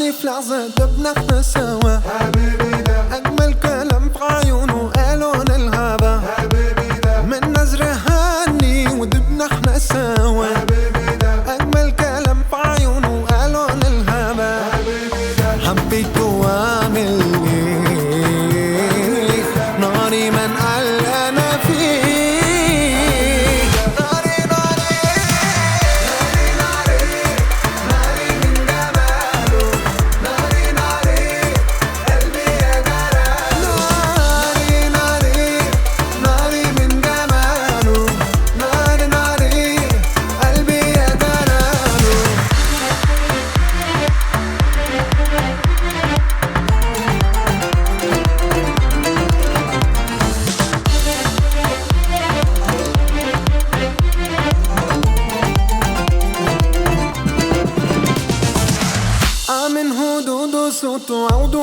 كيف لحظة دبنا احنا سوا. حبيبي ده أجمل كلام في عيونه قالوا الهبا. حبيبي ده من نظرة هني ودبنا احنا سوا. حبيبي ده أجمل كلام في عيونه قالوا الهبا. حبيبي ده حبيته واعمل ايه، ناري من قال انا فيه. ناري ناري ناري ناري من جماله، ناري ناري قلبي يا جلاله. ناري ناري ناري من جماله، ناري ناري قلبي يا جلاله. من هدوده صوته عوده.